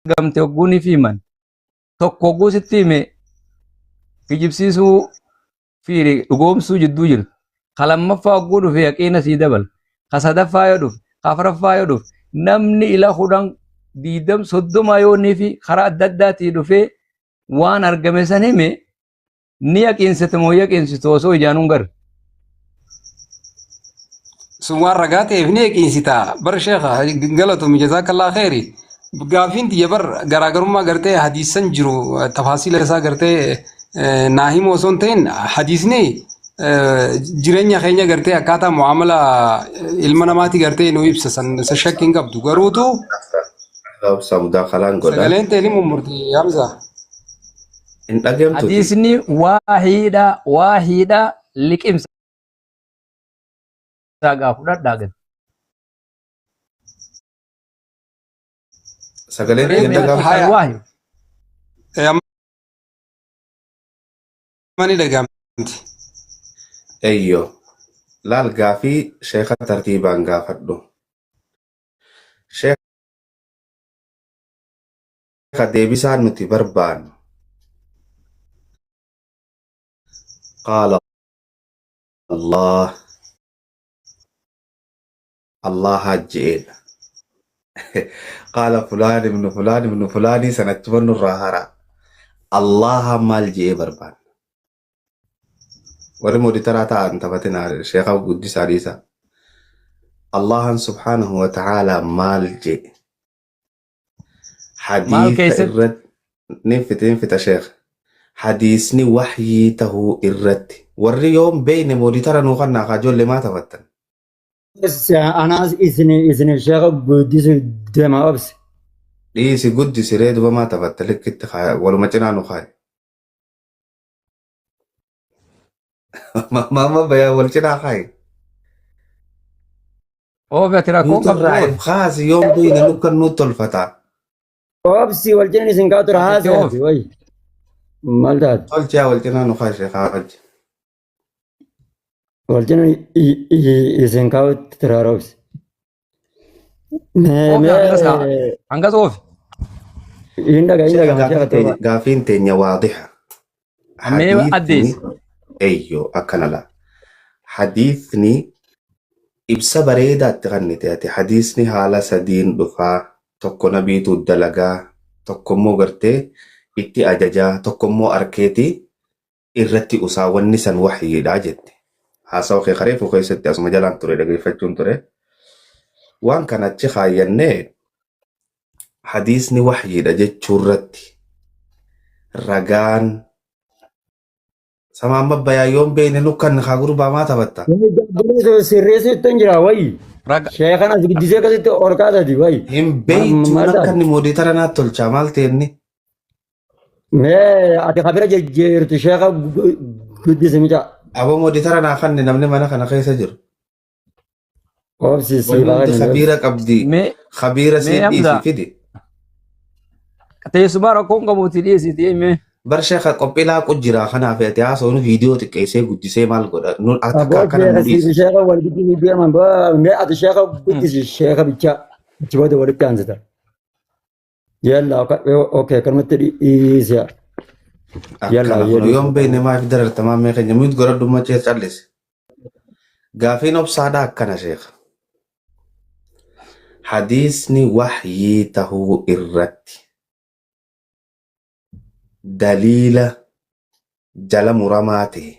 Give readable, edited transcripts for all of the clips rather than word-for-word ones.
Argamte hogguuniif himan tokko hogguu sitti hime kijibsiisuu fi dhugoomsuu jidduu jirtu. Ka lammaffaa hogguu dhufe yaqiina sii dabala. Ka sadaffaa yoo dhufe, ka afuraffaa yoo dhufe, namni ila 10, 20, 30 yoo inni fi karaa adda addaatii dhufee waan argame san hime, ni yaqiinsite moo yaqiinsitu osoo ijaan hin garre? Sun waan ragaa ta'eef ni yaqiinsita. Bar sheekha, galatoomi, jazaakallaa khayri. Gaafiin tiyya bar garaagarummaa gartee hadiisan jiru tafaasiila isaa gartee naa himu osoo hin ta'in, hadiisni jireenya keenya gartee akkaataa mu'amala ilma namaati gartee nu ibsa, san isa shakki hin qabdu, garuutu Obsa, mudakalaan godha. Sagaleen ta'e ni mummurti, Hamza. Hin dhageemtuti. Hadiisni waahiidha, waahiidha, liqimsa gaa fudhadhaa gad. Sagaleen hin dhagahamtu. Haya. Waahi. Amma ni dhagahamti. Eyyo. Laal, gaafii sheeka tartiibaan gaafadhu. Sheeka, deebisaa nuti barbaannu. Qaala Allah, Allah je'eedha. Qaala fulaan ibnu fulaan ibnu fulaanii sanachuma nurraa hara. Allah maal je'ee barbaanna. Warri moditaraa ta'an taphatina, sheeka guddisaa dhiisa. Allahan subhaanahu wa ta'ala maal je'e? Maal Hadiisa keessatti? Irratti ni fita, ni fita sheekh. Hadiisni waxyii tahuu irratti warri yoon beeyne moditara nuu kannaa kaa ijoollee maa taphattan? Anaas isin sheeka guddisu deema, obsi. Dhiisi, guddisi ree, duba maa taphatta? Likkitti waluma cinaa nu kaaye. Maama bayaa, wal cinaa kaaye. Oofi, ati rakkoon Nuti qabdu irraa oofi. if kaasi, yoon beeyne nu kan nu tolfata. Obsi, wal jiran isin kaa tura. Ati haasaati oofi. way. Maal taate? Tolchaa, wal cinaa nu kaaye sheekaa wajji. Wal jiran isin kaa tura, obsi. Mee Oofi hangas kaa mee hangas oofi. Hin dhaga, hin Sheeka, dhagama sheeka gaafiin tuuba. teenya gaafiin teenya waadiha. Mee Hadiisni addeessi. Eyyo, akkana laa. Hadiisni ibsa bareedaatti kennite ati. Hadiisni haala sadiin dhufaa: tokko nabiitu dalagaa, tokko immoo gartee itti ajajaa, tokko immoo arkeeti irratti usaa, wanni san waxyiidha jette. Haasawa kee kareefu keessatti asuma jalaan ture, dhageeffachuun ture. Waan kana achi kaayyannee, hadiisni waxyiidha jechuurratti ragaan sama amma bayaa yoon beeyne nu kan haa gurbaa maa taphatta. Sirreessuutti hin jira wayi. Raga Sheekan as guddisee akkasitti ol kaasati wayi. Hin beeytu. Maal akka taate? inni mooditara naat tolchaa maal ta'enni. Mee ati kabira jejjeertu, sheeka guddisi mucaa. Aboo, mooditara naa kanne, namni mana kana keessa jiru. Obsi, Wanni siif hundi haa kennu. kabiira qabdi. Mee Kabiira mee sii dhiisi Hamza fidi. Teessumaa rakkoon qabuuti dhiyeessiti mee. Bar sheeka, qophii laaqu jira, kanaaf ati haasawnu viidiyoo xiqqeessee guddisee maal godha? Nu akka Aboo, akkana nu sheeka siif dhiisi. Sheeka wal guddisuu deeman. Mee ati sheeka guddisi, sheeka bichaa. Achi booda walitti aansita. Yalla, okay, kanumatti dhiisi. Yalla. Akkana kun Yalla. yoon beekne maaf darartamaa mee keenya mute godhadhu machee callise. Gaafiin obsaadha akkana, sheeka. Hadiisni waxyii tahuu irratti daliila jala muramaa ta'e,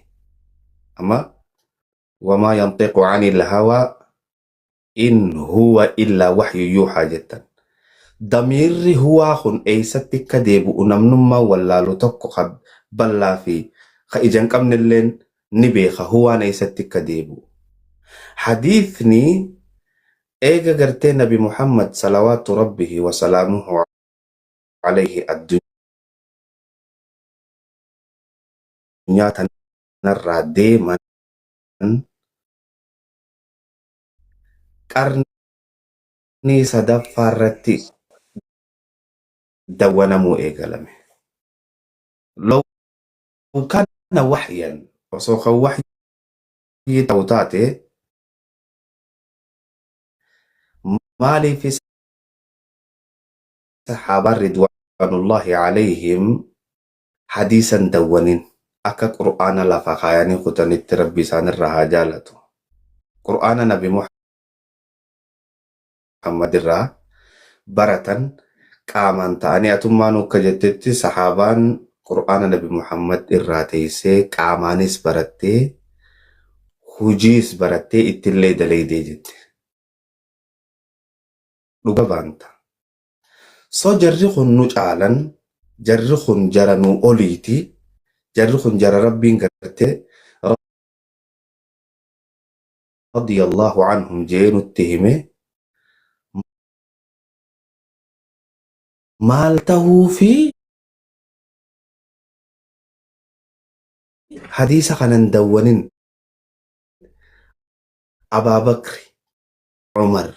amma wamaa yantiqu anil hawaa in huwa illaa waxyu yuuxaa jettan. Damiirri huwaa kun eessatti akka deebi'u namnummaan wallaalu tokko ka bal'aa fi ka ija hin qabnelleen ni beeka huwaan eessatti akka deebi'u. Hadiisni eega gartee Nabi Muhammad salawaatu rabbihi wa salaamuhu alayhi addunyaa tanarraa deeman qarnii sadaffaa irratti dawwanamuu eegalame. Law kana waxyan, osoo kan waxyii ta'u taate, maaliif Sahaabaan ridwaanullaahi alayhim hadiisa hin dawwanin akka Qur'aana lafa kaayanii kutanitti Rabbi isaan irraa haa jaalatu. Qur'aana Nabi Muhammad irraa baratan qaamaan ta'anii atummaanuu akka jettetti sahaabaan Qur'aana Nabi Muhammad irraa teessee qaamaanis barattee hujiis barattee ittillee daleeydee jette. Dhuga baanta. So jarri kun nu caalan, jarri kun jara nuu oliiti, jarri kun jara Rabbiin gartee radiyallahu anhum je'ee nutti hime maal tahuufi hadiisa kana hin dawwanin Abaa Bakri, Umar,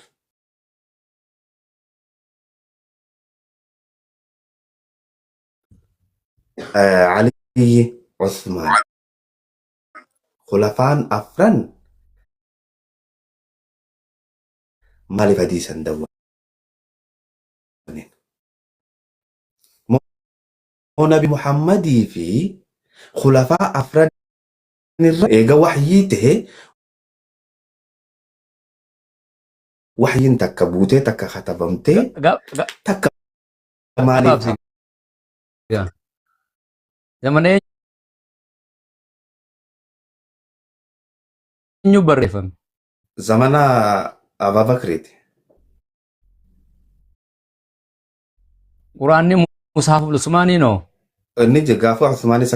Aliyyi, Usmaan. Khulafaan afran maaliif hadiisa hin dawwanin? Moo Nabi Muhammadii fi khulafaa afran irra eega wahyii tahe wahyiin takka buutee takka katabamtee takka maaliif Gabaabsi gaa. Zamana eenyu barreeffame? Zamana Ababakriiti. Quraanni Musaaf Usmaanii noo? Inni gaafa Usmaanis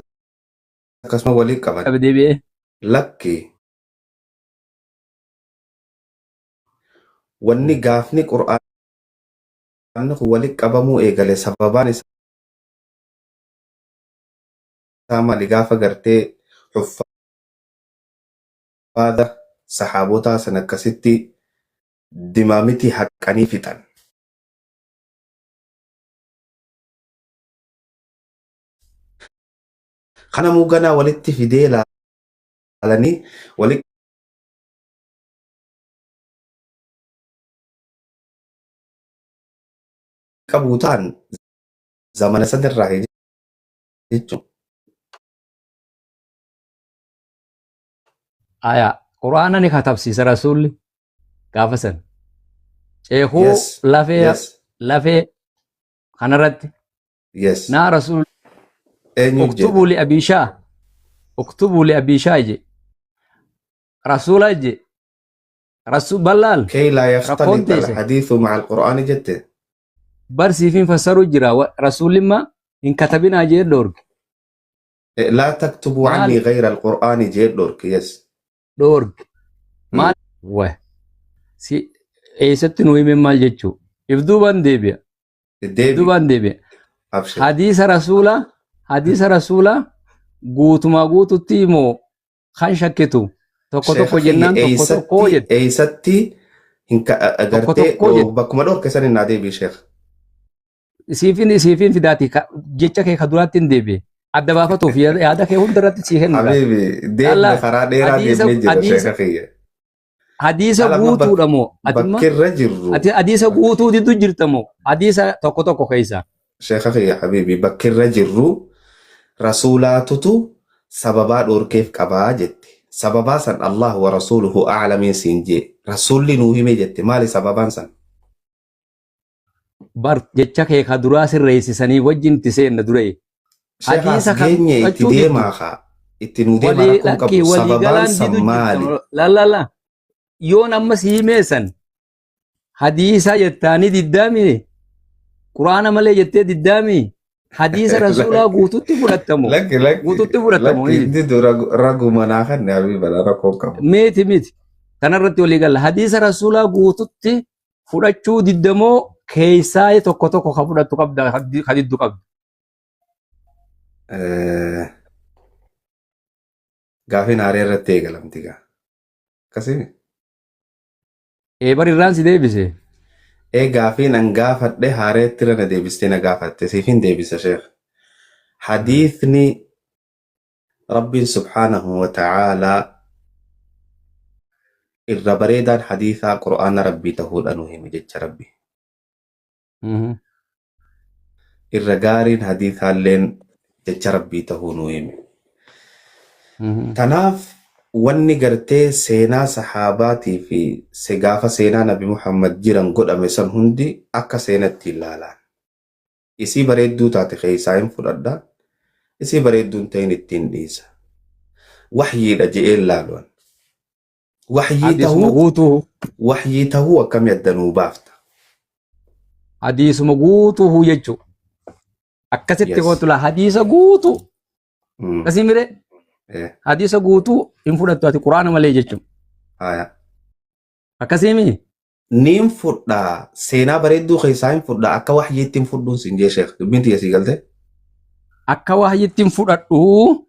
akkasuma walii qaban. Deebi'ee. Lakki wanni gaafni Qur'aanni kun wali qabamuu eegale sababaan isaa maali gaafa gartee huffaada sahaabotaa san akkasitti dimaamitii haqqanii fixan. Kanamuu ganaa walitti fidee laalanii wali qabuu ta'an zamana sanirraa jechuun. Aya Qur'aana ni katabsiisa rasuulli gaafa san. Ceekuu lafee lafee kanarratti naa rasuul Eenyu uktubuu jedha? li abiishaa uktubuu li abiishaa je rasuula je rasul ballaal Kay laa rakkoon yaxtalita teesse alhadiithu ma'a alqur'aani jette. barsiifin fassaru jira rasuullimma hin katabinaa jee dhoorge Laa taktubuu maal cannii gayra alqur'aani jee dhorke. Yes. dhoorge maal wa si eessatti nu hime maal jechuu if duubaan deebi'a if Deebi. duubaan deebi'a Abshir. hadiisa rasuula hadiisa rasuula guutumaa guututti immoo kan shakkitu tokko Sheekha tokko kiyya jennaan tokko tokko eeysatti jette eeysatti hin tokko gartee tokko jette bakkuma dhorke san hin deebi sheekh. Siifin fidaati jecha kee ka duraatti hin deebi'e adda baafatuuf yaada kee hunda irratti sii kennuudhaaf. Habibi deemne Lalla karaa dheeraa hadiisa deemnee jira hadiisa sheekha kiyya. hadiisa Dhala amma guutuudha moo atimma bakki irra jirru ati hadiisa guutuu diddu jirta moo hadiisa tokko tokko keessa. Sheekha kiyya habibi bakki irra jirru rasuulaatutu sababaa dhoorkeef qabaa jette. Sababaa san Allah wa rasuuluhu a'lamiin siin jee. Rasuulli nuu hime jette maali sababaan san? Bar jecha kee ka duraa sirreessisanii wajjin itti seenna duree. Sheekha as Hadiisa kan geenye itti fudhachuu diddu deemaa kaa. Itti nuu deemaa walii rakkoon lakkii qabu. walii Sababaan galaan san didu jirta maali? la la la yoon amma si himeessan hadiisa jettaanii diddaami quraana malee jettee diddaami hadiisa rasuulaa guututti fudhattamu Lakki lakki guututti fudhattamu lakki inni dura raguma naa kanne habiibala rakkoon qabu. miti miti kanarratti walii galla hadiisa rasuulaa guututti fudhachuu diddamoo keessaa tokko tokko ka fudhattu qabda ka diddu qabda. Gaafiin haaree irratti eegalamti gaa. Akkasii Ee bar irraan si deebise. Ee gaafiin an gaafadhe haareetti irra na deebistee na gaafatte siif hin deebisa sheekh. Hadiithni Rabbiin subhaanahu wa ta'aalaa irra bareedaan hadiithaa Qur'aana Rabbii tahuudha nu hime jecha Rabbi. Irra gaariin hadiisaalleen jecha Rabbii tahuu nuu hime. Tanaaf wanni gartee seenaa sahaabaatii fi gaafa seenaa Nabi Muhammad jiran godhame san hundi akka seenatti hin laalaan. Isii bareedduu taate keessaa hin fudhadha. Isii bareedduu hin ta'in ittiin dhiisa. Waxyiidha je'een laaluan. Waxyii Hadiisuma tahuu guutuu waxyii tahuu akkamii adda nuu baafta? Hadiisuma guutuu jechuudha. Akkasitti kootu laa hadiisa guutuu. Akkasii miree hadiisa guutuu hin fudhattu ati Quraana malee jechuudha. Haya. Akkasii mii? Niin fudhaa, seenaa bareedduu keessaa hin fudhaa, akka waxyiitti hin fudhuun siin jee sheekh, dubbiin tiyya sii galte? Akka waxyiitti hin fudhadhu.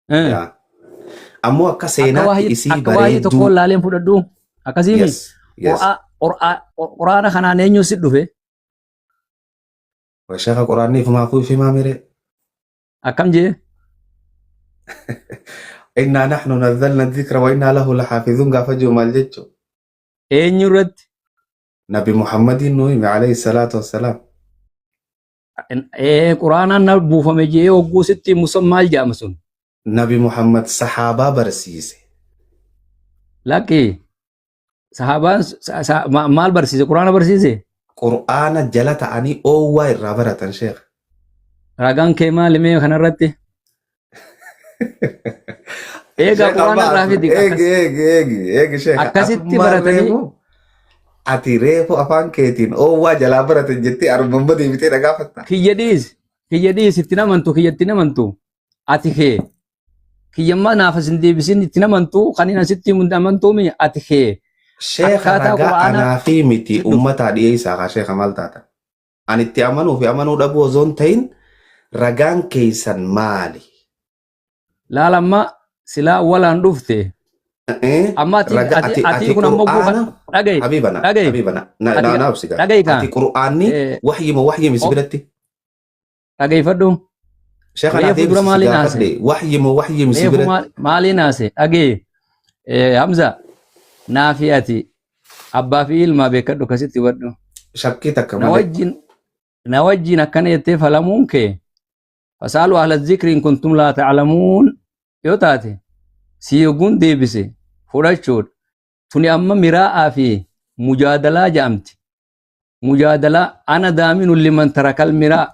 Yaa. Ammoo akka Akka seenaatti wahyii isii akka wahyii tokko bareedduu. laaleen fudhadhu. Akkasii mii? Yes. Quraana kanaan eenyuun si dhufe? Wa sheekha, quraanni ifumaafuu ifimaa miree. Akkam jee? Innaa nahnu nazzalna dhikra wa innaa lahu laxaafizuun gaafa jiru maal jechuu? Eenyu irratti? Nabi Muhammadiin nuu hime, alayhi salaatu wassalaam. Quraanaan na buufame jee hogguu sitti himu sun maal jedhama sun? Nabi Muhammad sahaabaa barsiise. Lakki, sahaabaan maal barsiise? Quraana barsiise? Qur'aana jala ta'anii oowwaa irraa baratan, sheekh. Ragaan kee maali mee kanarratti? Eegaa Sheekh Quraana amma irraa ati fidi eegi akkas. Eegi eegi eegi sheekh, Akkasitti atummaan baratanii reefu ati reefu afaan keetiin oowwaa jalaa baratan jettee armamma deebitee dhagaafatta. Kiyya dhiis, kiyya dhiis, itti namantu, kiyya itti namantu, ati kee kiyyammaa naaf as hin deebisin, itti namantu kan inni asitti himu amantuumi ati kee Sheekha, akkaataa ragaa Quraana anaa fi miti si dhufe. Ummataa dhiyeessaa kaa sheekha, maal taata? Ani itti amanuu fi amanuu dhabuu osoo hin ta'in, ragaan keessan maali? Laala, amma silaa walaan dhufte amma ati Raga ati ati ati ati kun ammoo guufa Qur'aana dhagaye habibana dhagaye habibana na ati na na obsiga dhagaye kaa ati Qur'aanni waxyima waxyimi si biratti? Dhageeffadhu. Sheekha, naa Reefu dura deebisi si maaliin haase? gaafadhe, waxyima waxyimi si Reefu biratti? Maaliin haase? Dhagaye, Hamza, naafi ati abbaa fi ilmaa beekadhu, akkasitti hubadhu. Shakkii takka Na malee. wajjin na wajjin akkana jettee falamuun kee, fasaalu ahla zikri in kuntum laa ta'lamuun yoo taate, si yogguun deebise fudhachuudha. Tuni amma miraa'aa fi mujaadalaa jedhamti. Mujaadalaa ana daaminu liman tarakal miraa.